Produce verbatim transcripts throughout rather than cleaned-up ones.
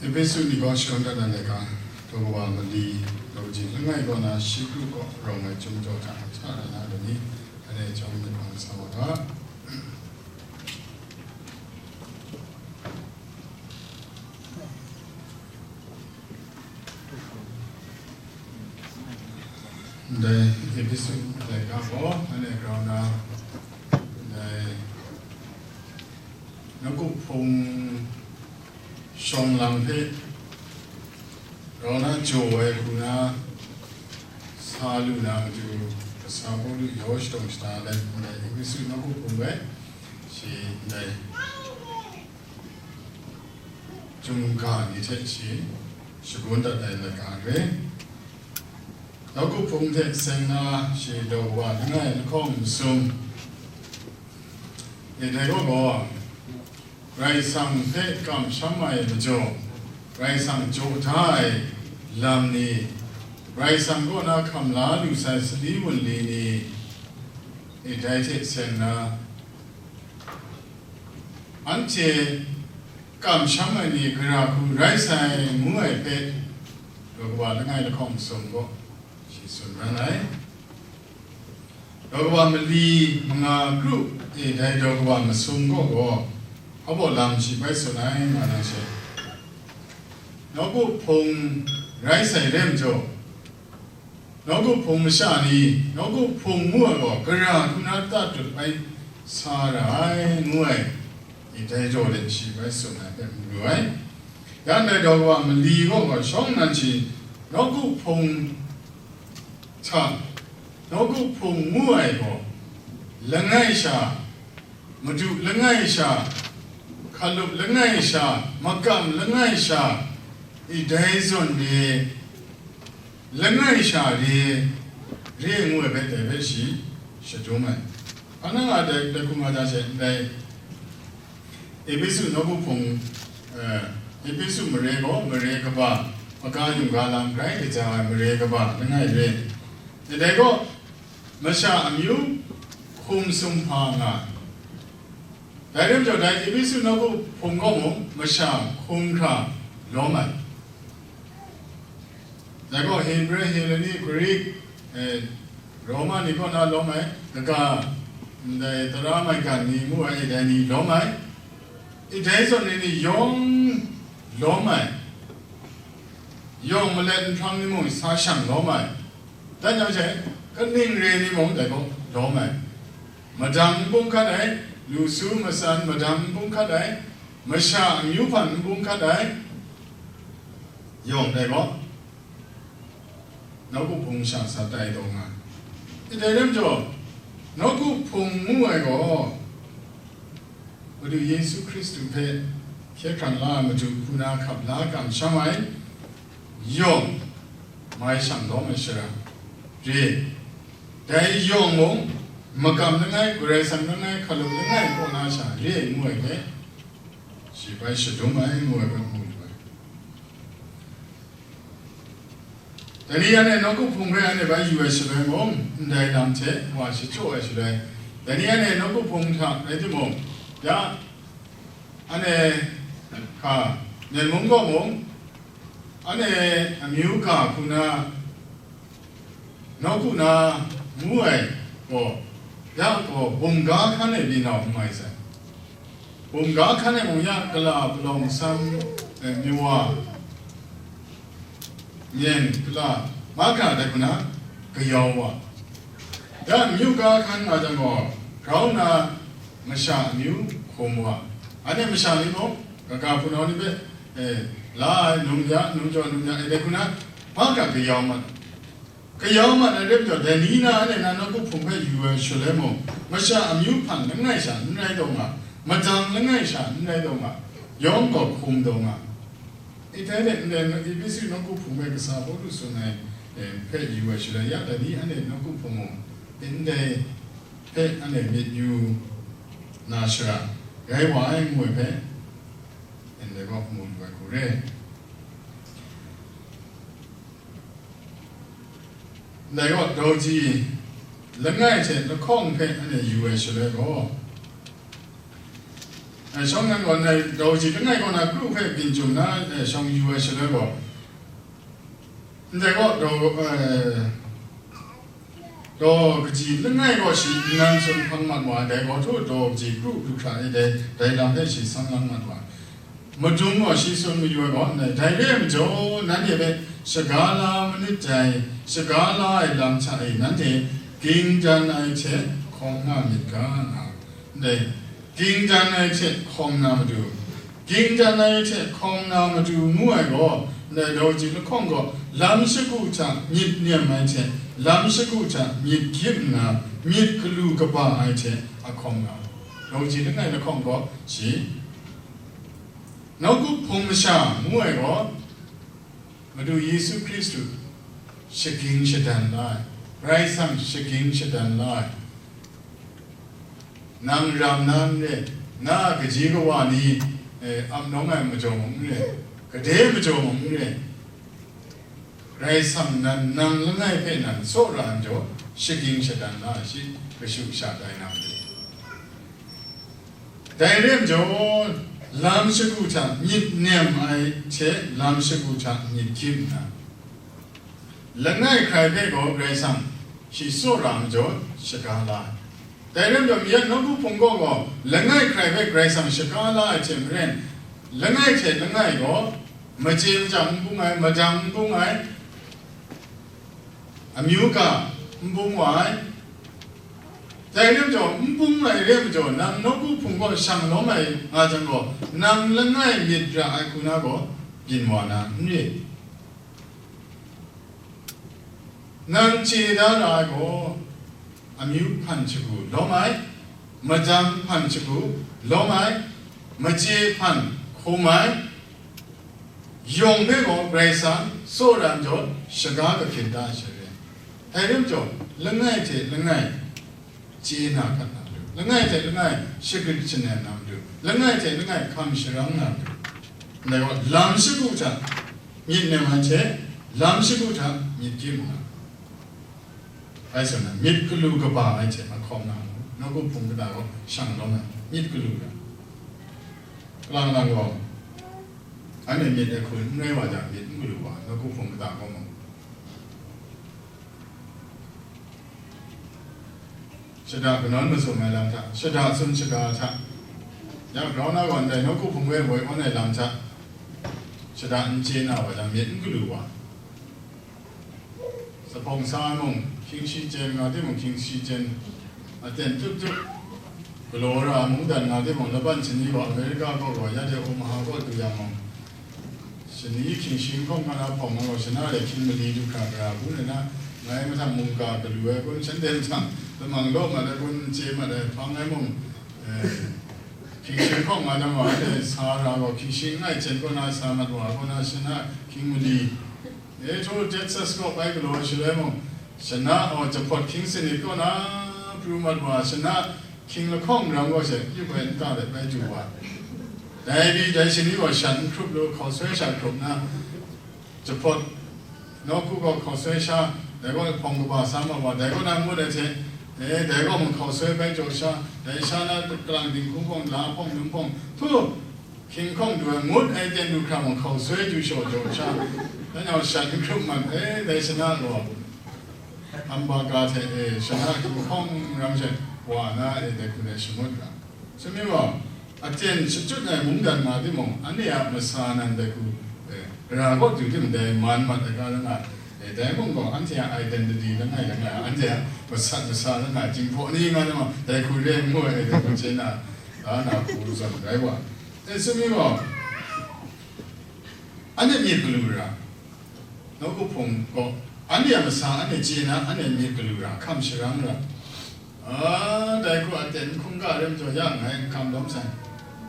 Epesu ni gaw shakawn dat na laika, daw kawa mali, daw kaji langai kaw na shi kru kaw rawng ai chyum jaw hta hkra na lani, anhte chyawm myit hpang sa wa ga. Ndai Epesu laika gaw, anhte grau na, ndai nawku hpung shawng lang hpe grau na jaw ai hku na sa lu na matu, kasa Pawlu yaw shadawng shada ai hku na Epesu nawku hpung hpe shi ndai Chyum ga ni hte shi shagun dat ai laika re. Nawku hpung hte seng na shi daw wa langai lahkawng masum. E dai gaw gaw, Karai Kasang hpe kamsham ai majaw, Karai Kasang jaw da ai lam ni, Karai Kasang kaw na hkam la lu sai sali wunli ni, e dai hte seng na, anhte kamsham ai ni gara hku rai sai ngu ai hpe, daw kawa langai lahkawng masum gaw shi tsun ran ai. Daw kawa mali manga kru e dai daw kawa masum gaw gaw, abaw lam shi bai tsun ai nga na she, nawku hpung rai sai re majaw, nawku hpung masha ni, nawku hpung ngu ai gaw, gara hku na tatut bai sa ra ai, ngu ai, e dai jaw let shi bai tsun ai hpe mu lu ai. Ya ndai daw wa mali gaw gaw shawng nan shi, nawku hpung hta, nawku hpung ngu ai gaw, langai sha, madu langai sha, hkalup langai sha, makam langai sha, e dai zawn re, langai sha re, re ngu ai hpe dai hpe shi shadum ai. Hpa na nga dai, dai hku nga da she, ndai Epesu nawku hpung, eh, Epesu mare gaw mare kaba, maga yungga lam grai kaja ai mare kaba langai re. Ndai gaw masha amyu hkum sumhpa nga ai. Dai rai majaw, dai Epesu nawku hpung gaw mung masha hkum hkra lawm ai. Dai gaw Hebre, Heleni, Grik, eh, Roma ni kaw na lawm ai, kaga, ndai tara maigan ni ngu ai, dai ni lawm ai. E dai zawn ni ni yawng lawm ai. Yawng malet nhprang ni mung sa shang lawm ai. Dai yang she, kaning re ni mung dai gaw lawm ai. Madang n bung hkat ai, lu su matsan madang n bung hkat ai, masha amyu hpan n bung hkat ai, yawng dai gaw, nawku hpung sha sa tai taw nga. Ndai lam jaw, nawku hpung ngu ai gaw, Madu Yesu Hkristu hpe hkye hkrang la ai matu hku na hkap la kamsham ai, yawng mai shang lawm ai shara re. Dai yawng mung, makam langai, Karai Kasang langai, hkalup langai kaw na sha re ai ngu ai hpe, shi bai shadum ai ngu ai hpe mu lu ai. Dai ni anhte nawku hpung hpe anhte bai yu ai shaloi mung, ndai lam hte wa shachyaw ai shaloi, dai ni anhte nawku hpung hta rai timung, ya, anhte hka, Myen mung gaw mung, anhte amyu ga hku na, nawku na ngu ai gaw, ya gaw bumga hkan e pyi nau n mai sai. Bumga hkan e mung ya gala palawng san, eh, myu wa, myen gala, mahkra dai hku na kayau wa. Ya amyu ga hkan nga jang gaw, grau nna masha amyu hkum wa. Anhte masha ni mung, kaga hpunau ni hpe, eh, la ai, num ya, num jaw, num ya, e dai hku na, mahkra kayau mat. Kayau mat ai rai majaw, dai ni na anhte na nawku hpung hpe yu ai shaloi mung, masha amyu hpan langai sha n rai taw nga, madang langai sha n rai taw nga, yawng gaw hkum taw nga. E dai hte ndai Epesu nawku hpung hpe kasa Pawlu tsun ai, eh, hpe yu ai shaloi ya, dai ni anhte nawku hpung mung, ndai hpe anhte myit yu na shara rai wa ai ngu ai hpe, ndai gaw mu lu ai hku re. Ndai gaw, daw ji langai hte lahkawng hpe anhte yu ai shaloi gaw, Eh, shawng nnan gaw, ndai daw kaji langai kaw na kru hpe byin jum na, eh, shawng yu ai shaloi gaw, ndai gaw daw, eh, daw kaji langai gaw shi nnan tsun hpang mat wa ai, dai gaw htu daw kaji kru du hkra e dai, dai lam hpe shi san lang mat wa ai. Madung gaw shi tsun mayu ai gaw, ndai, dai re ai majaw, nanhte hpe shaga la manit dai, shaga la ai lam hta e nanhte ging dan ai hte hkawm nga myit ga, nga. Ndai, ging dan ai hte hkawm na matu, ging dan ai hte hkawm na matu ngu ai gaw, ndai daw kaji lahkawng gaw, lam shagu hta myit nem ai hte, lam shagu hta myit gyip nna, myit galu kaba ai hte a hkawm nga. Daw kaji langai lahkawng gaw, shi, nawku hpung masha ngu ai gaw, Madu Yesu Hkristu shaging shadan la ai, Karai Kasang shaging shadan la ai, nang ram na n re, na kaji kawa ni, eh, ap nawng ai majaw mung n re, gade majaw mung n re, Karai Kasang nan nang langai hpe nan tsaw ra ai majaw, shaging shadan la ai shi, kashu sha tai na matu. Dai re ai majaw, lam shagu hta myit nem ai hte lam shagu hta myit gyim nna, langai hkrai hpe gaw Karai Kasang shi tsaw ra ai majaw shaga la ai. Dai re ai majaw, mi a nawku hpung gaw gaw, langai hkrai hpe Karai Kasang shaga la ai hte maren, langai hte langai gaw, machye machyang n bung ai, madang n bung ai, amyu ga n bung wa ai, dai re ai majaw, n bung ai re ai majaw, nang nawku hpung gaw shang lawm ai nga jang gaw, nang langai myit ra ai hku na gaw byin wa na n re. Nang chye da ra ai gaw, amyu hpan shagu lawm ai, madang hpan shagu lawm ai, machye hpan hkum ai, yawng hpe gaw Karai Kasang tsaw ra ai majaw, shaga kahkyin da ai sha re. Dai re ai majaw, langai hte langai chye na hkat na matu, langai hte langai shagrit shanen na matu, langai hte langai hkam sharang na matu, ndai gaw lam shagu hta myit nem ai hte, lam shagu hta myit gyim na. Bai sa na, myit galu kaba ai hte a hkawm na mu, nawku hpung kata gaw shang lawm ai, myit galu ra. Kalang lang gaw, anhte myit ai hku n rai wa jang, myit n galu wa, nawku hpung kata gaw mu. Shada kanawn mazum ai lam hta, shada tsun shaga hta, ya grau na gaw ndai nawku hpung we woi awn ai lam hta, shada n chye na wa jang, myit n galu wa. Sa hpawng sa ai mung, hkying shi chyen nga timung, hkying shi chyen aten tup tup galaw ra ai mungdan nga timung, laban shani gaw America kaw gaw, ya de Omaha kaw du yang mung, shani hkying shi hkawng nga na hpawng gaw, shana de hkying mali du hkra gara bu na na, ngai mahtang mungga galu ai kun, shanhte mahtang lamang law mat ai kun, chye mat ai hpang ai mung, eh, hkying shi hkawng nga na ma de sa ra gaw, hkying shi ngai chyen kaw na sa mat wa, kaw na shana hkying mali, E htu Texas kaw bai galaw shaloi mung, shana, aw, jahpawt hkying sanit kaw na pru mat wa, shana hkying lahkawng ram gaw she, yu bai nta de bai du wa. Dai pyi dai shani gaw shan n hkrup lu, hkausoi sha hkrup na, jahpawt nawku gaw hkausoi sha, dai gaw hpawng kaba sa ma wa, dai kaw na ngut ai hte, e, dai gaw mung hkausoi bai jaw sha, dai sha na kalang dinghku hpawng, la hpawng, num hpawng, htu, hkying hkawng du ai ngut ai ten du hkra mung hkausoi du shaw jaw sha, dai nau shan n hkrup mat, e, dai shana gaw, Ambaka hte, e, shana hkying hkawng ram she wa na, e, dai hku dai shangut ga. Sumyu gaw, aten shachyut ai mungdan nga timung, anhte a masa nan dai hku, e, ra kaw du tim dai man mat ai ga langa, e, dai mung gaw, anhte a identity langai langai, anhte a masat masa langai, jinghpaw ni nga timung, dai hku re n mu ai, dai hku chye na, da na hku zawn rai wa. E, sumyu gaw, anhte myit galu ra, nawku hpung gaw, anhte a masa, anhte chye na, anhte myit galu ra, hkam sharang ra. A, dai hku aten hkungga rim jaw ya nngai, n hkam lawm sai,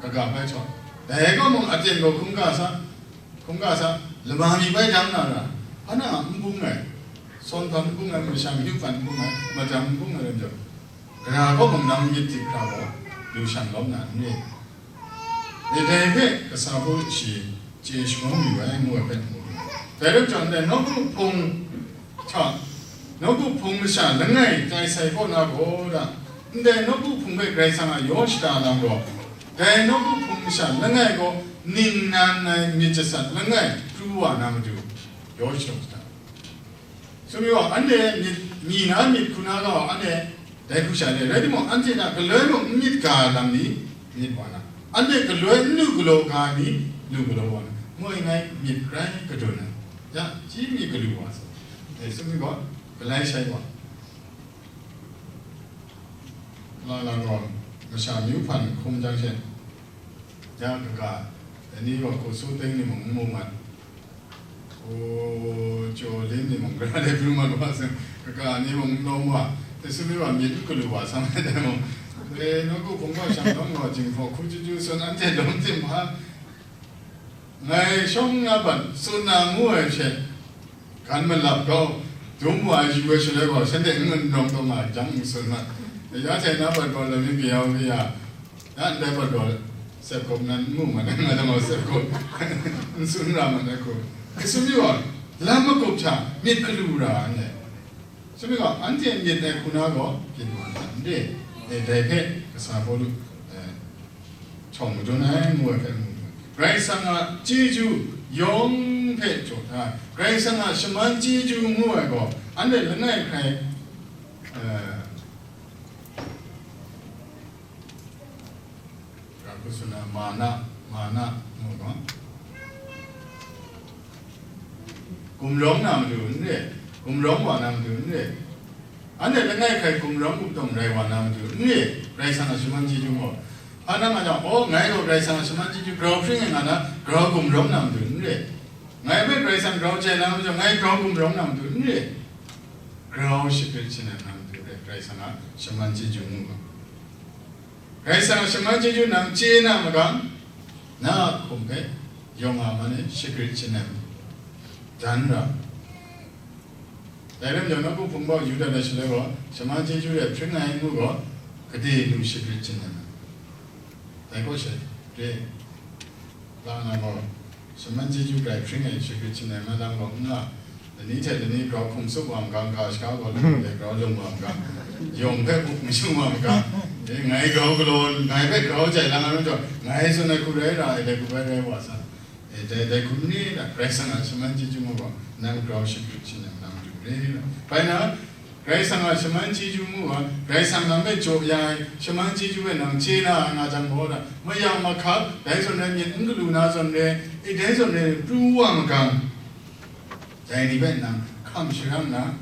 kaga bai htaw. Dai gaw mung aten gaw hkungga sa, hkungga sa, lama mi bai dang na ra, hpa na n bung ai, sawn hpan n bung ai, masha myu hpan n bung ai, madang n bung ai rim jaw, gara kaw mung nang myit hti hkra gaw, lu shang lawm na n re. E, dai hpe kasa hku shi chye shangun yu ai, ngu ai hpe mu. Dai rai jang, ndai nawku hpung hta, nawku hpung masha langai tai sai kaw na gaw da, ndai nawku hpung hpe Karai Kasang a yaw shada lam gaw, Dai nawku hpung masha langai gaw ningnan ai myit jasat langai pru wa na matu, yaw shadawn sa. Sumyu gaw, anhte myit, myi na myit hku na gaw, anhte dai hku sha re, rai timung, anhte hta galoi mung n myit ga ai lam ni myit wa na, anhte galoi n lu galaw ga ai ni lu galaw wa na, moi ngai myit grai gadun ai, ya, shi myit galu wa sa. Dai sumyu gaw, galai shai wa. Nga na gaw, masha myu hpan hkum jang she, ya kaga, dai ni gaw hku su ting ni mung n mu mat, hku jaw lin ni mung gara de pru mat wa seng, kaga ni mung n lawm wa, dai sumyu wa myit n galu wa sa mai dai mung, e, nawku hpung gaw shang lawm gaw, jinghpaw hku chyu chyu sun anhte lawm tim hpa, ngai shawng na bat tsun na ngu ai hte, gan malap kau, dum wa ai yu ai shaloi gaw, shanhte n ngun rawng taw nga ai jang n tsun mat. Ya hte na bat gaw, lami kayau kaya, ya ndai bat gaw, sep kawp nan n mu mat ai, nga jang gaw sep kawp n tsun ra mat ai hku. Sumyu gaw, lam magup hta myit galu ra ai. Sumyu gaw, anhte myit ai hku na gaw, byin wa na n re. E, dai hpe, kasa Pawlu, e, Hkyawng madun ai ngu ai hpe mu ai. Karai Kasang a chyeju yawng hpe jaw da ai. Karai Kasang a shaman chyeju ngu ai gaw, anhte langai hkrai, eh, ra hku tsun na, mana, mana ngu ai gaw, gumrawng na matu n re, gumrawng wa na matu n re. Anhte langai hkrai gumrawng gumtawng rai wa na matu n re, Karai Kasang a shaman chyeju gaw. Hpa na nga jang, oh, ngai gaw Karai Kasang a shaman chyeju grau hpring ai nga na, grau gumrawng na matu n re. Ngai hpe Karai Kasang grau chye na matu, ngai grau gumrawng na matu n re. Grau shagrit shanem na matu re, Karai Kasang a shaman chyeju ngu ga. Karai Kasang a shaman chyeju nang chye na magang, na a hkum hpe yawng a man e shagrit shanem dan ra. Dai lam jang, nawku hpung gaw yu dat ai shaloi gaw, shaman chyeju de hpring ai ngu gaw, gade lu shagrit shanem ai. Dai kaw she, re, la nga gaw, shaman chyeju grai hpring ai shagrit shanem ai lam gaw n nga, lani hte lani grau hkum tsup wa magang, ga shaka gaw lung de grau lung wa magang, yawng hpe up n shung wa magang, e, ngai grau galaw, ngai hpe grau jai lang ai majaw, ngai tsun ai hku rai ra ai, dai hku bai rai wa sa. E, dai, dai hku ni na, Karai Kasang a shaman chyeju ngu gaw, nang grau shagrit shanem na matu re na. Bai na, Karai Kasang a shaman chyeju ngu gaw, Karai Kasang nang hpe jaw ya ai, shaman chyeju hpe nang chye na ai nga jang gaw, da, mayang mahkap, dai zawn rai myit n galu na zawn re, e, dai zawn rai pru wa magang, dai ni hpe nang hkam sharang na,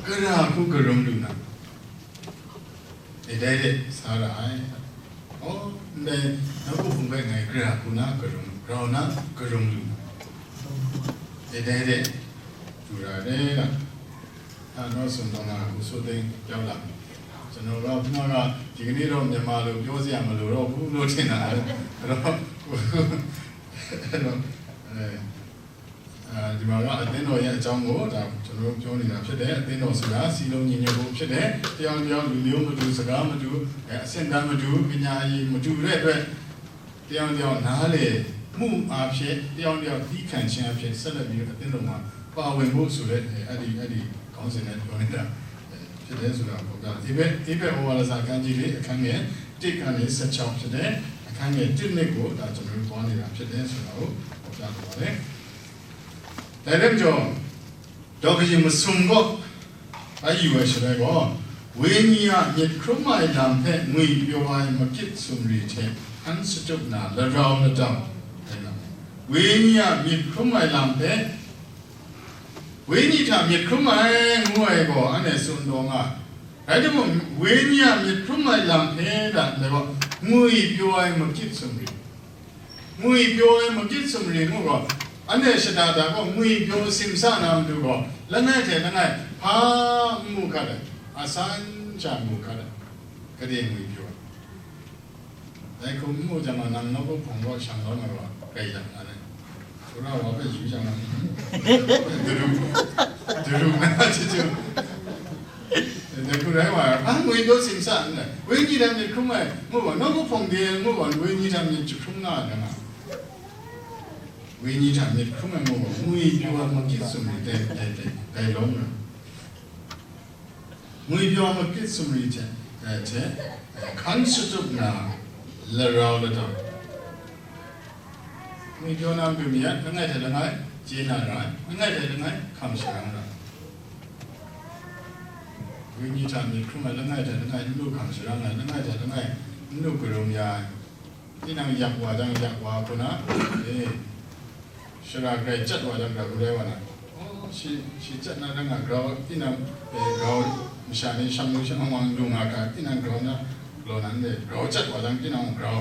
gara hku karum lu na. E, dai de sa ra ai. Oh, ndai nawku hpung hpe ngai gara hku na karum, grau na karum lu na. E, dai de du ra ai da. အာ နောက်ဆုံးတော့ငါအခုဆိုသိမ်းပြောင်းလာပြီ။ ကျွန်တော်တော့ခုနကဒီကနေ့တော့မြန်မာလိုပြောစရာမလိုတော့ဘူးလို့ထင်တာလေ။ အဲ့တော့အဲ့တော့အဲ အာ ဒီမှာကအသင်းတော်ရဲ့အကြောင်းကိုဒါကျွန်တော်တို့ပြောနေတာဖြစ်တယ်။ အသင်းတော်ဆိုတာစည်းလုံးညီညွတ်ဖို့ဖြစ်တယ်။ တယောက်တစ်ယောက်လူမျိုးမတူ၊ စကားမတူ၊ အဲ အဆင့်အတန်းမတူ၊ ပညာအရည်မတူတဲ့အတွက် တယောက်တစ်ယောက်နားလည်မှုအားဖြင့်၊ တယောက်တစ်ယောက်သည်းခံခြင်းအားဖြင့် ဆက်လက်ပြီးတော့အသင်းတော်မှာပါဝင်ဖို့ဆိုတဲ့အဲအဲ့ဒီအဲ့ဒီခေါင်းစဉ်နဲ့ပြောနေတာအဲဖြစ်တယ်ဆိုတာကိုဒါ Efeso ဩဝါဒစာအခန်းကြီးလေး အခန်းငယ်တစ်ကနေဆယ့်ခြောက်ဖြစ်တယ်။ အခန်းငယ်တစ်နှစ်ကိုဒါကျွန်တော်တို့သွားနေတာဖြစ်တယ်ဆိုတာကိုဖော်ပြလိုပါတယ်။ ဒါကြောင့် ဒေါက်တာရေမစုံက အယူဝယ်ဆိုတဲ့ကောဝိညာဉ်အမြစ်ခရုမိုင်လံဖဲငွေပြောဝိုင်းမကစ်စုံရီထဲဟန်စတုပ်နာလရောင်လတောင်ဝိညာဉ်အမြစ်ခရုမိုင်လံဖဲဝိညာဉ်ထမြစ်ခရုမိုင်ငွေကောအဲ့နဲ့စွန်တော်ငါအဲ့ဒီမို့ဝိညာဉ်အမြစ်ခရုမိုင်လံဖဲတာလည်းကောငွေပြောဝိုင်းမကစ်စုံရီ ငွေပြောရင်မပြည့်စုံရင်မို့တော့အဲ့နဲ့ရှတာတာကငွေပြောစင်စားနာမတူတော့လက်နဲ့ထဲလက်နဲ့ဖားမှုခတ်တယ်အစမ်းချမှုခတ်တယ်ကတဲ့ငွေပြောတယ်ခုမှုကျွန်တော်နံပါတ်ပုံတော့ရှံတော့မှာတော့ကြိုက်တယ်အဲ့ဒါ ဘုရားဝါပဲယူကြမှာတရူးတရူးနာချစ်ချစ်တခုတည်းမှာအငွေတို့စင်စားနေဝိညာဉ်ဓာတ်မြစ်ခုမှမို့ပါနောက်ဘုဖုံတယ်မို့ပါဝိညာဉ်ဓာတ်မြစ်ခုမှနာတယ်မှာဝိညာဉ်ဓာတ်မြစ်ခုမှမို့ပါငွေပြောမှပြည့်စုံတဲ့တဲ့တဲ့လုံးနော် ငွေပြောမပြည့်စုံရည်တဲ့အဲတဲ့အဲခန်းစတုပ်နာ larau ladau. Ngwi pyaw na matu mi a, langai hte langai chye na ra ai, langai hte langai hkam sharang ra ai. Wenyi hta myit hkrum ai, langai hte langai n lu hkam sharang ai, langai hte langai n lu karum ya ai. Tinang yak wa jang, yak wa hku na, e, shara grai chyat wa jang, grau rai wa na. Oh, shi, shi chyat na dang a grau, tinang, e, grau, masha ni shang lu shang wang lu nga ga, tinang grau na, grau nan de, grau chyat wa jang, tinang grau.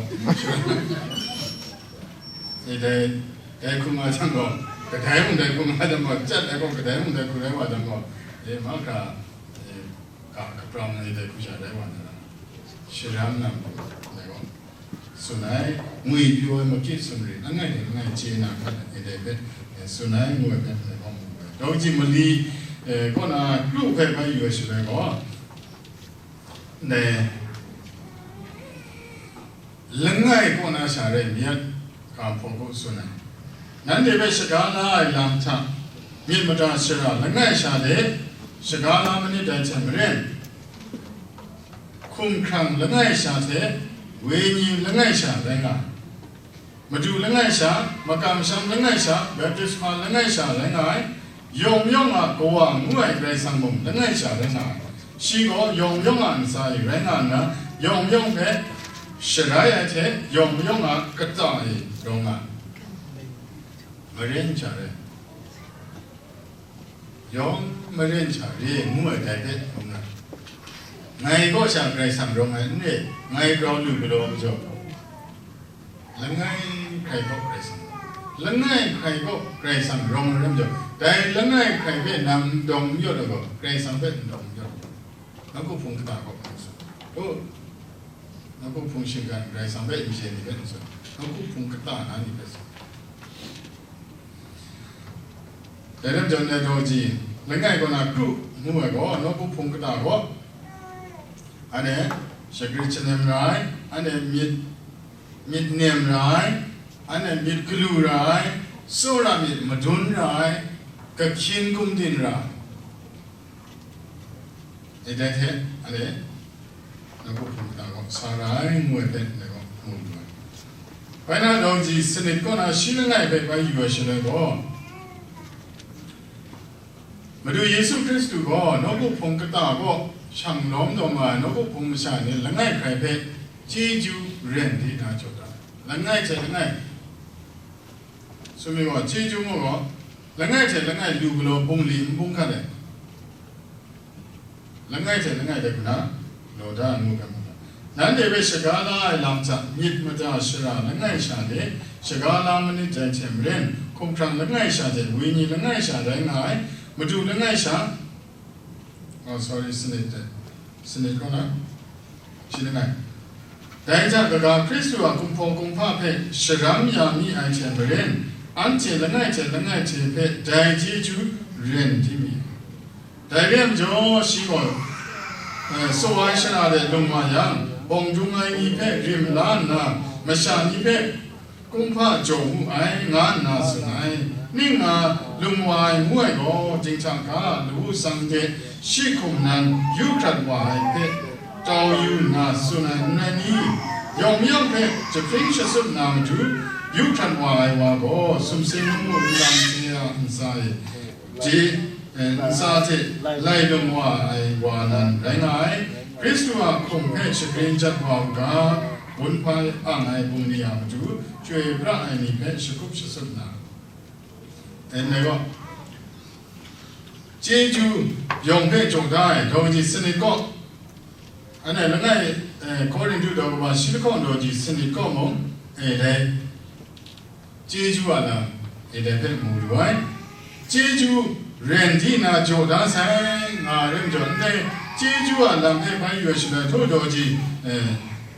E, dai, dai hku nga jang gaw, kadai mung dai hku nga jang gaw, chyat ai gaw, kadai mung dai hku rai wa jang gaw, e, mahkra, e, ga, kaprang ai dai hku sha rai wa na. Sharang na mung, dai gaw. Tsun ai, ngwi pyaw ai makit sumri, langai hte langai chye na hkat ai dai hpe, e, tsun ai, ngu ai hpe, ndai hpawng mu ai. Daw kaji mali, e, kaw na kru hpe bai yu ai shaloi gaw, ndai, langai kaw na sha rai myit, ga hpaw gaw tsun ai. Nanhte hpe shaga la ai lam hta, myit mada shara langai sha hte shaga la manit dai hte maren, hkumhkrang langai sha hte wenyi langai sha rai nga ai. Madu langai sha, makam masham langai sha, baptisma langai sha rai nga ai, yawng yawng a Kawa ngu ai Karai Kasang mung langai sha rai nga ai. Shi gaw yawng yawng a ntsa e rai nga nna, yawng yawng hpe sharai ai hte yawng yawng a kata e rawng nga ai. Maren sha rai. Yawng maren sha re ngu ai dai hpe hkrum na, ngai kaw sha Karai Kasang rawng ai n re, ngai grau lu galaw majaw, langai hkrai kaw Karai Kasang, langai hkrai kaw Karai Kasang rawng ai rai majaw, dai langai hkrai hpe nang n dawng n yawt ai gaw, Karai Kasang hpe n dawng n yawt ai gaw, nawku hpung kata kaw hkrum sa u. Nawku hpung shinggan Karai Kasang hpe n chye ni hpe n tsun, nawku hpung kata na ni hpe tsun. Dai lam jaw, ndai daw ji, langai kaw na kru ngu ai gaw, nawku hpung kata gaw, anhte shagrit shanem ra ai, anhte myit, myit nem ra ai, anhte myit galu ra ai, tsawra myit madun ra ai, kahkyin gumdin ra ai. E dai hte, anhte nawku hpung kata gaw sa ra ai, ngu ai hpe ndai gaw mu lu ai. Bai na, daw kaji sanit kaw na shi langai hpe bai yu ai shaloi gaw, Madu Yesu Hkristu gaw nawku hpung kata kaw shang lawm taw nga ai nawku hpung masha ni langai hkrai hpe chyeju ren di na jaw da ai. Langai hte langai, sumri gaw, chyeju mu gaw, langai hte langai lu galaw bungli n bung hkat ai. Langai hte langai dai hku na, law da ngu ga mu ga. Nanhte hpe shaga la ai lam hta myit mada shara langai sha de, shaga la manit dai hte maren, hkumhkrang langai sha de, wenyi langai sha rai nga ai, madu langai sha, oh, sorry, sanit de, sanit kaw na, shi langai. Dai hta kaga Hkristu a kumhpaw kumhpa hpe sharam ya mi ai hte maren, anhte langai hte langai hte hpe dai chyeju ren di mi. Dai re ai majaw, shi gaw, eh, tsaw ai shara de lung wa yang, bawng dung ai ni hpe rim la nna, masha ni hpe kumhpa jaw mu ai, nga nna tsun ai. Ning nga lung wa ai ngu ai gaw, dinghta ga lawu tsang de shi hkum nan yu hkrat wa ai hpe tau yu nna tsun ai n rai ni? Yawng mayawng hpe jahpring shasut na matu yu hkrat wa ai wa gaw, sumsing lamu nlang hte a ntsa e, je, eh, ntsa hte lai lung wa ai wa nan rai nga ai. Hkristu a hkum hpe shagrin jat wa u ga, gun hpai ang ai bungli a matu, chyoi pra ai ni hpe shakut shasut na, Dai nme gaw, chyeju yawng hpe jaw da ai, daw kaji sanit kaw, anhte langai, eh, Korinhtu daw kaba shi lahkawng daw kaji sanit kaw mung, eh, dai chyeju a lam, eh, dai hpe mu lu ai. Chyeju ren di na jaw da sai, nga ai majaw, ndai chyeju a lam hpe bai yu ai shaloi htaw daw kaji, eh,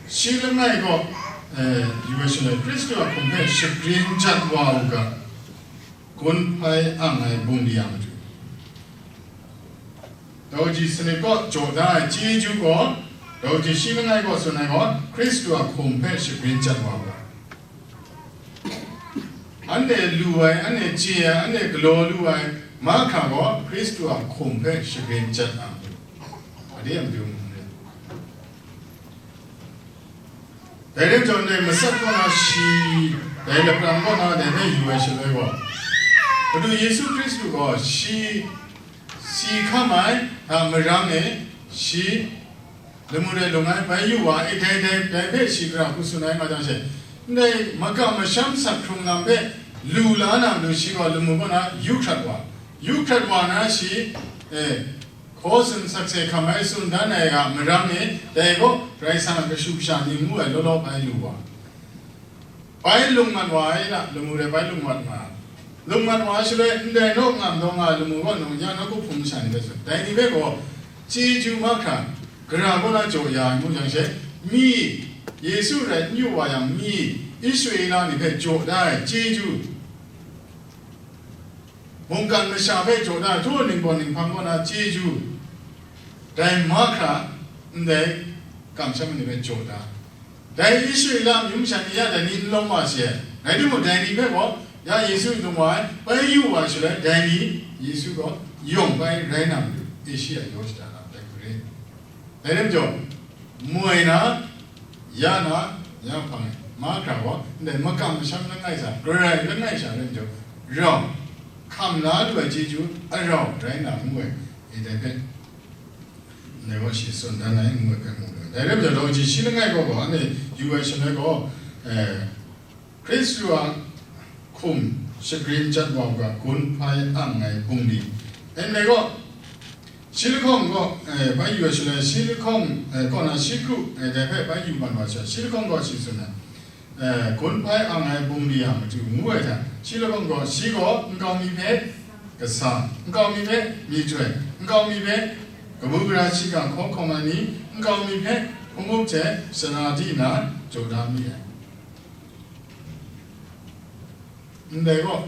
shi langai kaw, eh, yu ai shaloi, Hkristu a hkum hpe shagrin jat wa u ga. Gun hpai ang ai bungli a matu. Daw kaji sanit kaw jaw da ai chyeju gaw, daw kaji shi langai kaw tsun ai gaw, Hkristu a hkum hpe shagrin jat wa u ga. Anhte lu ai, anhte chye ai, anhte galaw lu ai, mahkra gaw Hkristu a hkum hpe shagrin jat a matu. Ade a matu mu re. Dai rai jang, dai matsat kaw na shi, dai lapran kaw na dai hpe yu ai shaloi gaw, Madu Yesu Hkristu gaw shi si hkam ai a marang e, shi lamu de lung ai bai yu wa e, dai, dai, dai hpe shi gara hku tsun ai nga jang she, ndai makam masham sak hkrung lam hpe lu la na matu shi gaw lamu kaw na yu hkrat wa, yu hkrat wa na shi, e, hkaw tsun sakse hkam ai tsun dan ai a marang e, dai gaw Karai Kasang a kashu kasha ni ngu ai law law bai lu wa. Bai lung mat wa ai na, lamu de bai lung mat nga. Lung mat wa ai shaloi, ndai naw ngam daw nga ai lamu gaw nang ya nawku hpung masha ni hpe tsun. Dai ni hpe gaw chyeju mahkra, gara kaw na jaw ya ai ngu jang she, mi, Yesu rai n yu wa yang mi, Israela ni hpe jaw da ai chyeju, mungkan masha hpe jaw da ai htu ningbaw ninghpang kaw na chyeju, dai mahkra, ndai kamsham ni hpe jaw da. Dai Israela amyu masha ni ya dai ni n lawm wa si ai. Rai timung, dai ni hpe gaw ya Yesu lung wa ai, bai yu wa ai shaloi, dai ni Yesu gaw yawng bai rai na matu, Asia yaw shada na dai hku rai. Dai rai majaw, moi na, ya na, ya hpang ai, mahkra gaw, ndai makam masham langai sha, Karai langai sha rai majaw, rau, hkam la lu ai chyeju, arau rai na ngu ai, e dai hpe, ndai gaw shi tsun dan ai ngu ai hpe mu lu ai. Dai rai majaw, daw ji shi langai gaw gaw, anhte yu ai shaloi gaw, eh, Hkristu a hkum shagrin jat wa u ga, gun hpai ang ai bungli. Ndai gaw, shi lahkawng gaw, eh, bai yu ai shaloi, shi lahkawng, eh, kaw na shi kru, eh, dai hpe bai yu man wa sha, shi lahkawng gaw shi tsun ai, eh, gun hpai ang ai bungli a matu ngu ai hta, shi lahkawng gaw, shi gaw nkau mi hpe kasa, nkau mi hpe myihtoi, nkau mi hpe kabu gara shiga hkaw hkawm ai ni, nkau mi hpe hpung up hte sara di na jaw da mi ai. Ndai gaw,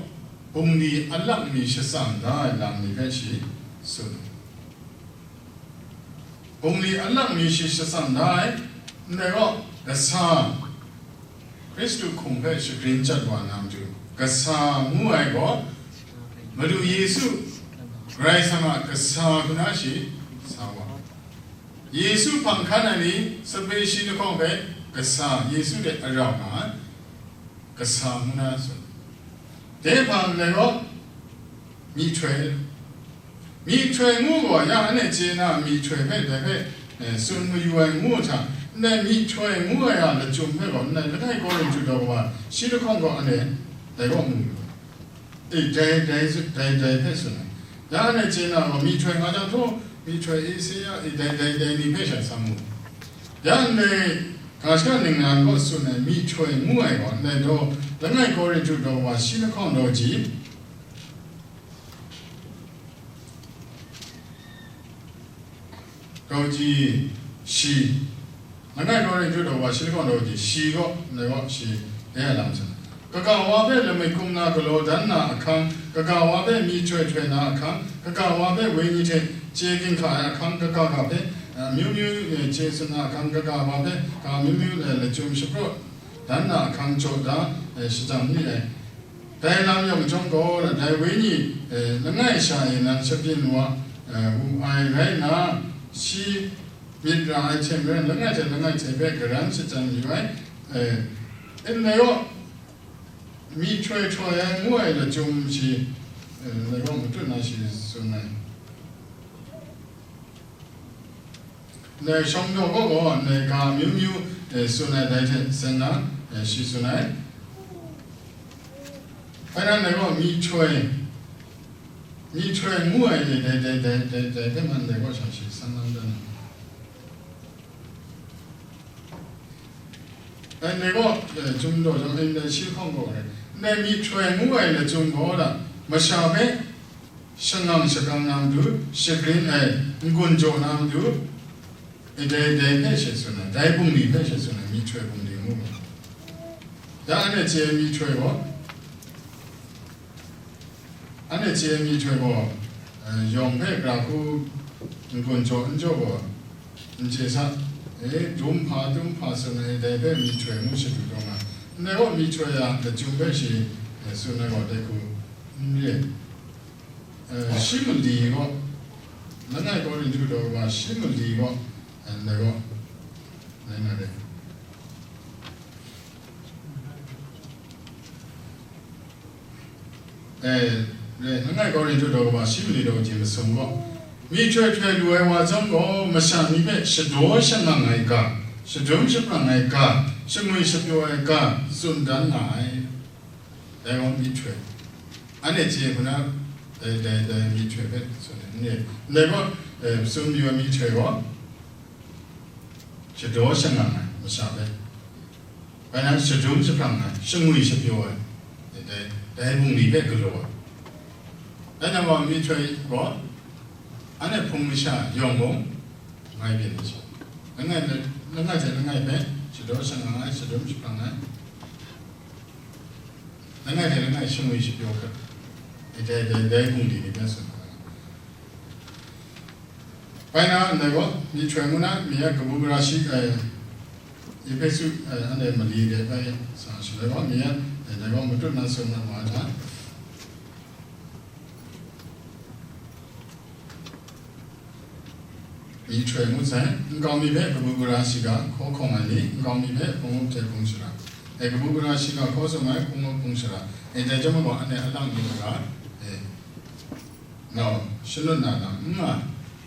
bungli alak mi shatsam da ai lam ni hpe shi tsun. Bungli alak mi shi shatsam da ai, ndai gaw, kasa, Hkristu hkum hpe shagrin jat wa na matu, kasa ngu ai gaw, Madu Yesu, Karai Kasang a kasa hku na shi sa wa. Yesu hpang hkan ai ni, sape shi lahkawng hpe kasa, Yesu de arau nga ai, kasa ngu na tsun. Dai hpang ndai gaw, myihtoi, myihtoi ngu gaw, ya anhte chye na myihtoi hpe dai hpe, eh, tsun mayu ai ngu hta, ndai myihtoi ngu ai a lachyum hpe gaw, ndai langai Korinhtu daw wa shi lahkawng gaw anhte dai gaw mu lu. E, dai, dai, dai, dai hpe tsun ai. Ya anhte chye na gaw, myihtoi nga jang htaw, myihtoi Esia, e, dai, dai, dai ni hpe sha sa mu. Ya ndai, ga shaka ningnan gaw tsun ai, myihtoi ngu ai gaw, ndai daw, langai Korinhtu daw wa shi lahkawng daw ji, daw ji shi, langai Korinhtu daw wa shi lahkawng daw ji shi gaw, ndai gaw shi, dai a lam hten. Kaga wa hpe lamik hkum na galaw dan na ahkang, kaga wa hpe myihtoi htoi na ahkang, kaga wa hpe wenyi hte chye ginhka ai ahkang, kaga ga hpe, eh, amyu myu, eh, chye tsun na ahkang, kaga wa hpe ga amyu myu, eh, lachyum shapraw dan na ahkang jaw da, eh, shajang ni ai. Dai lam yawng chyawm gaw, dai wenyi, eh, langai sha e nan shabyin wa, eh, wu ai rai nna, shi myit ra ai hte maren, langai hte langai hte hpe garan shachyen yu ai, eh, ndai gaw, myihtoi htoi ai ngu ai lachyum shi, eh, ndai gaw matut na shi tsun ai. Ndai shawng daw gaw gaw, ndai ga amyu myu, eh, tsun ai dai hte seng na, eh, shi tsun ai. Hpai nan dai gaw myihtoi, myihtoi ngu ai ni dai, dai, dai, dai, dai hpe man dai gaw sha shi san lang dan ai. Dai ndai gaw, eh, chyum daw jang, eh, ndai shi hkawng gaw rai. Ndai myihtoi ngu ai lachyum gaw la, masha hpe shangang shakang na matu, shagrin ai, n-gun jaw na matu, e dai, dai hpe she tsun ai, dai bungli hpe she tsun ai, myihtoi bungli ngu mu. Ya anhte chye ai myihtoi gaw, anhte chye ai myihtoi gaw, eh, yawng hpe gara hku n-gun jaw n jaw gaw, n chye sa, e, dum hpa, dum hpa tsun ai, dai hpe myihtoi ngu shadu taw nga, ndai gaw myihtoi a lachyum hpe shi, eh, tsun ai gaw dai hku n re. Eh, shi mali gaw, langai Korinhtu daw wa shi mali gaw, eh, ndai gaw, ngai nga re. E, re, langai Korinhtu daw kaba shi mali daw kaji masum gaw, myihtoi htoi lu ai wa chyawm gaw, masha ni hpe shadaw shangang ai ga, shadum shaprang ai ga, shangwi shapyaw ai ga, tsun dan nga ai. Dai gaw myihtoi. Anhte chye hku na, dai, dai, dai myihtoi hpe tsun ai. Ndai gaw, e, tsun yu ai myihtoi gaw, shadaw shangang ai masha hpe, bai na shadum shaprang ai, shangwi shapyaw ai, dai, dai bungli hpe galaw ai. Dai na wa myihtoi gaw, anhte hpung masha yawng mung, ngai byin ai sha, langai, langai hte langai hpe shadaw shangang ai, shadum shaprang ai, langai hte langai shangwi shapyaw hkrat, dai, dai, dai bungli ni hpe tsun ai. Bai na ndai gaw, myihtoi ngu na, mi a kabu gara shi, e, Ehpesu, e, anhte mali de bai sa shaloi gaw, mi a, e, dai gaw matut na tsun na ma ai hta, myihtoi ngut sai, nkau mi hpe kabu gara shiga hkaw hkawng ai ni, nkau mi hpe hpung up hte hpung shara, e, kabu gara shiga hkaw tsun ai hpung up hpung shara, e, dai chyawm gaw, anhte alang mi gara, e, Nau, shanut na lam n nga,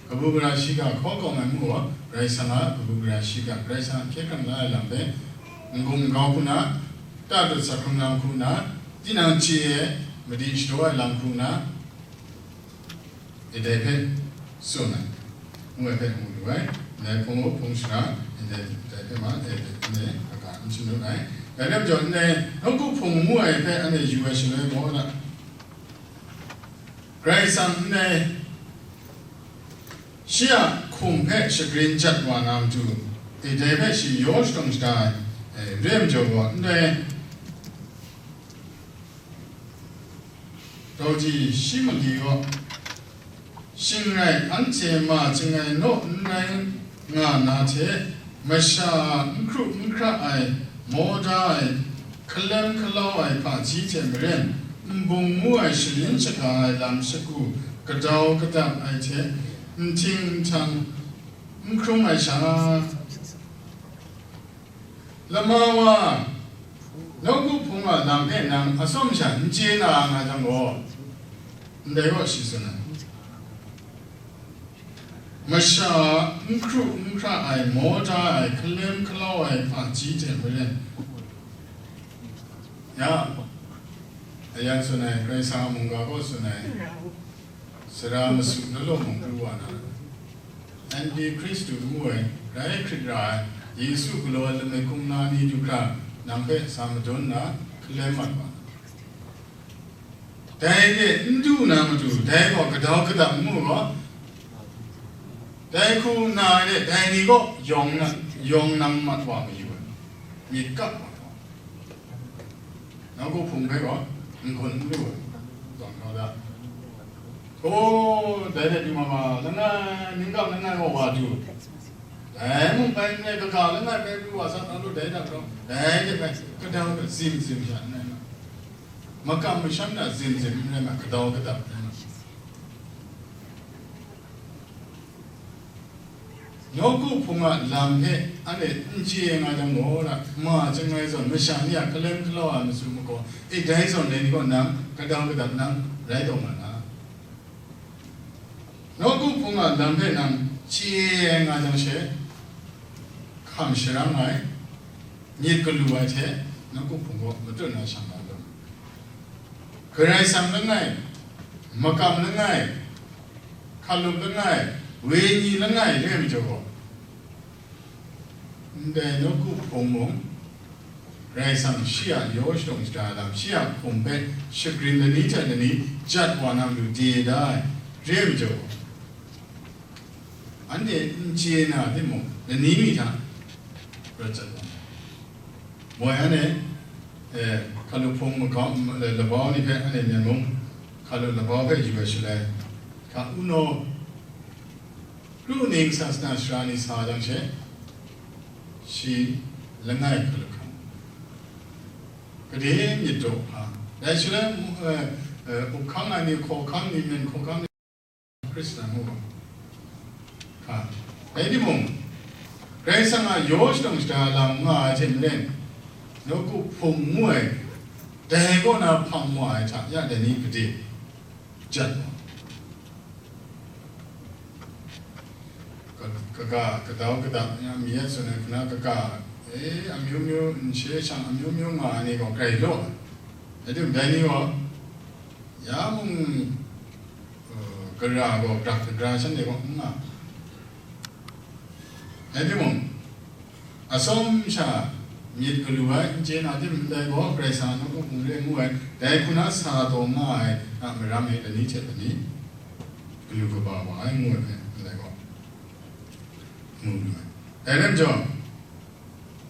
kabu gara shiga hkaw kawng ai mu gaw, Karai Kasang a kabu gara shiga, Karai Kasang a hkye hkrang la ai lam hpe, n-gun n-gau hku na, ta dut sa hkrung lam hku na, tinang chye ai, madi shadaw ai lam hku na, e dai hpe tsun ai, ngu ai hpe mu lu ai, ndai hpung up hpung shara, e dai, dai hpe ma, e dai hpe kaga n shanut ai. Dai lam jaw, ndai nawku hpung ngu ai hpe anhte yu ai shaloi gaw na, Karai Kasang ndai shi a hkum hpe shagrin jat wa na matu, e dai hpe shi yaw shadawng shada ai, e, re ai majaw gaw, ndai daw ji shi mali gaw, shing rai anhte ma chyangai naw n rai nga na hte, masha a n hkru n hkra ai, maw da ai, hkalem hkalau ai hpaji hte maren, nbung ngu ai shalin shaga ai lam shagu kadau kadap ai hte, nhting nhtang n hkrum ai sha, lama wa, nawku hpung a lam hpe nang atsawm sha n chye na nga jang gaw, ndai gaw shi tsun ai. Masha a n hkru n hkra ai, maw da ai, hkalem hkalau ai hpaji hte maren, ya, ayan tsun ai, Karai Kasang a mungga gaw tsun ai, sara masu law law mung pru wa na, Anti Hkristu ngu ai, rai hkrit ra ai, Yesu galaw ai lame hkum na ni du hkra, nang hpe sa madun na, hkalem mat wa. Dai de n du na matu, dai gaw kadau kadap ngu gaw, dai hku na ai de, dai ni gaw yawng na, yawng nang mat wa mayu ai, myit kap wa gaw, nawku hpung hpe gaw n-gun n lu ai, zawn kau da. O, dai de du ma ma, langai, ningkam langai gaw wa du. Dai mung bai n rai, kaga langai bai pru wa sa, nang lu dai hta gaw, dai de bai, kadau hpe zim zim sha n rai na. Makam masham na zim zim n rai ma, kadau kadap n rai ma. Nawku hpung a lam hpe anhte n chye nga jang gaw, ma chyangai zawn masha ni a hkalem hkalau ai matsun magaw, e dai zawn dai ni gaw nang kadau kadap nang rai taw nga na. Nawku hpung a lam hpe nang chye ai nga jang she, hkam sharang ai, myit galu ai hte, nawku hpung gaw matut na shang na lu. Karai Kasang langai, makam langai, hkalup langai, wenyi langai re ai majaw gaw, ndai nawku hpung mung, Karai Kasang shi a yaw shadawng shada ai lam, shi a hkum hpe shagrin lani hte lani jat wa na matu de da ai, re ai majaw, anhte n chye na timung, lani mi hta rawt jat wa na. Moi anhte, eh, hkalup hpung magau, eh, labau ni hpe anhte Myen mung hkalup labau hpe yu ai shaloi, hka unaw, Kru ning sasana sara ni sa jang she, shi langai hkalup hkang, gade myit daw hpa, dai shaloi, eh, eh, up hkang ai ni, hkaw hkang ni, myen hkaw hkang ni, Hkristan ngu gaw, hka, rai timung, Karai Kasang a yaw shadawng shada lam nga ai hte maren, nawku hpung ngu ai Dai kaw na hpang wa ai hta ya dai ni gade jat wa. Ka-, kaga, kadau kada, ya, mi ya tsun ai hpuna kaga, e, amyu myu, n she shang amyu myu nga ai ni gaw grai law. Rai timung, dai ni gaw, ya mung, uh, gara gaw, grak kagra shanhte gaw n nga. Rai timung, atsawm sha myit galu ai, n chye na tim ndai gaw, Karai Kasang a nawku hpung re ngu ai, dai hku na sa taw nga ai a maram e, lani hte lani galu kaba wa ai, ngu ai hpe, ndai gaw, mu lu ai. Dai lam jaw,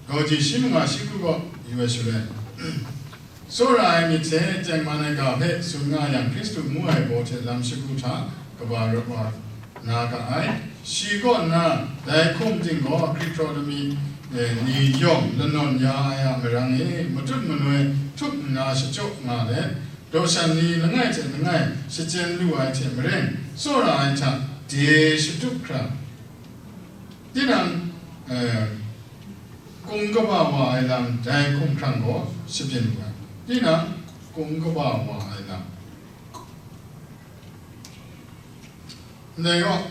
Kaji shi manga shi kru gaw yu ai shaloi, tsawra ai myit hte tengman ai ga hpe tsun nga yang, Hkristu ngu ai baw hte lam shagu hta kaba rawt wa na ga ai. Shi kaw nna, dai hkum ting gaw, hkrit hkraw lami, eh, ni yawng lanawn ya ai a marang e, matut manoi htup nna shachyaw nga let, daw shan ni langai hte langai shachyen lu ai hte maren, tsawra ai hta de shatup hkra, tinang, eh, kung kaba wa ai lam dai hkumhkrang gaw shabyin wa, tinang kung kaba wa ai lam. Ndai gaw,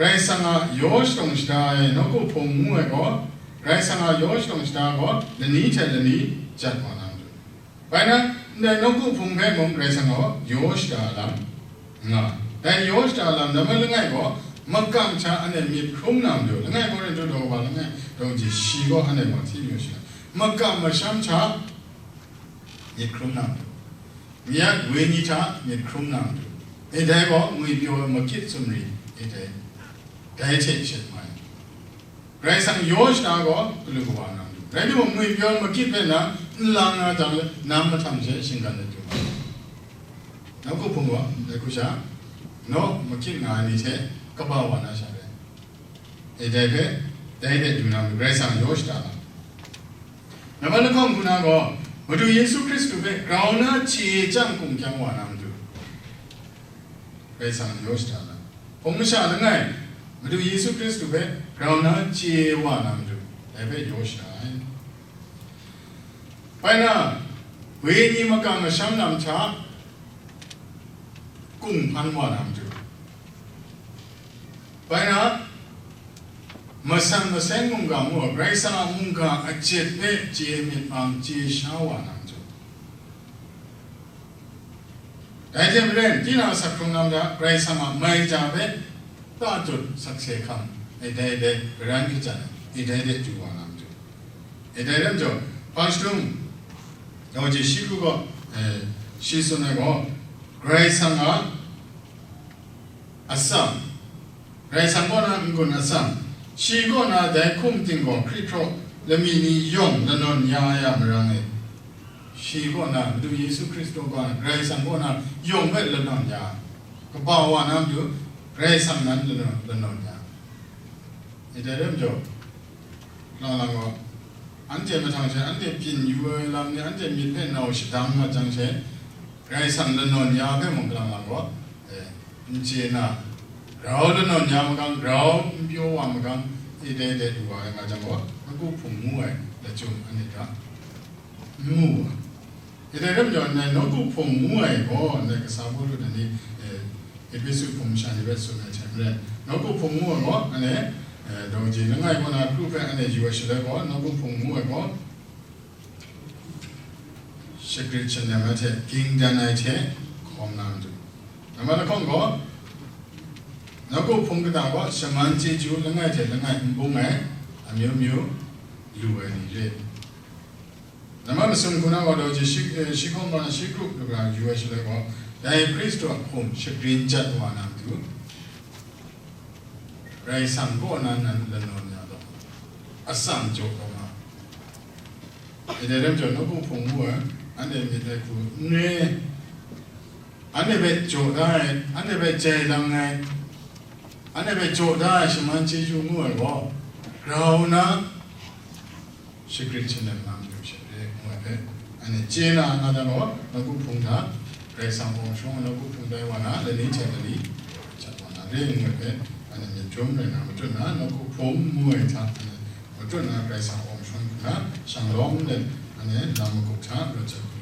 Karai Kasang a yaw shadawng shada ai nawku hpung ngu ai gaw, Karai Kasang a yaw shadawng shada gaw lani hte lani jat wa na matu. Bai na, ndai nawku hpung hpe mung Karai Kasang gaw yaw shada lam nga. Dai yaw shada lam, dai langai gaw, makam hta anhte myit hkrum na matu, langai Korinhtu daw kaba langai daw kaji shi gaw anhte gaw hti mayu shi, makam masham hta myit hkrum na matu, myit wenyi hta myit hkrum na matu, e dai gaw ngwipyaw makyit sumri e dai, dai hte shet mai. Karai Kasang yaw shada gaw galu kawa na matu. Rai timung, ngwipyaw makyit hpe na nlang na jang le, nam mahtam she shinggan ai du ai. Nawku hpung gaw, dai hku sha, naw makyit nga ai ni hte kaba wa na sha rai. E dai hpe, dai hte du na matu, Karai Kasang yaw shada na. Nambat lahkawng hku na gaw, Madu Yesu Hkristu hpe grau na chye chyang kung kyang wa na matu, Karai Kasang yaw shada na. Hpung masha langai, Madu Yesu Hkristu hpe grau na chye wa na matu, dai hpe yaw shada ai. Bai na, wenyi makam masham lam hta kung hpan wa na matu, bai na, masan maseng mungga ngu ai Karai Kasang a mungga ajet hpe chye myit mang chye sha wa na matu, dai hte maren, tinang a sak hkrung lam hta Karai Kasang a mai ja hpe tatut sakse hkam, e dai dai garan kachyan ai, e dai de du wa na matu. E dai lam jaw, hpa shadung, daw ji shi kru gaw, eh, shi tsun ai gaw, Karai Kasang a atsam, Karai Kasang kaw na n-gun atsam, shi kaw na dai hkum ting gaw hkrit hkraw lami ni yawng lanawn ya ai a marang e, shi kaw na Madu Yesu Hkristu kaw na Karai Kasang kaw na yawng hpe lanawn ya, kaba wa na matu Karai Kasang nan lanawn, lanawn ya. E dai lam jaw, lang lang gaw, anhte mahtang she, anhte byin yu ai lam ni, anhte myit hpe nau shadang mat jang she, Karai Kasang lanawn ya hpe mung kalang lang gaw, eh, n chye na, grau lanawn ya magang, grau n pyaw wa magang, e dai dai du wa ai nga jang gaw, nawku hpung ngu ai lachyum anhte hta n mu wa. E dai lam jaw, ndai nawku hpung ngu ai gaw, ndai kasa Pawlu dai ni, eh, Ehpesu hpung masha ni hpe tsun ai hte maren, nawku hpung ngu ai gaw, anhte, eh, daw ji langai kaw na kru hpe anhte yu ai shaloi gaw, nawku hpung ngu ai gaw, shagrit shanem ai hte, ging dan ai hte hkawm na matu. Nambat lahkawng gaw, nawku hpung kata gaw, shaman chyeju langai hte langai n bung ai, amyu myu lu ai ni re. Nambat masum hku na gaw, daw ji shi, eh, shi hkawm na shi grup lu ga yu ai shaloi gaw, dai Hkristu a hkum shagrin jat wa na matu, Karai Kasang kaw na nan lanawn ya law, atsam jaw kau nga. E dai lam jaw, nawku hpung ngu ai, anhte myit ai hku n re, anhte hpe jaw da ai, anhte hpe jai lang ai, anhte hpe jaw da ai shaman chyeju ngu ai gaw, grau na shagrit shanem na matu she re ngu ai hpe, anhte chye na nga dan gaw, nawku hpung hta, Karai Kasang hpawng shawng ai nawku hpung tai wa na, lani hte lani jat wa na re ngu ai hpe, anhte myit hkrum rai na matut na, nawku hpung ngu ai hta, anhte Karai Kasang awng shawn hkuna, shanglawm let, ane lam magup hta, rawt jahku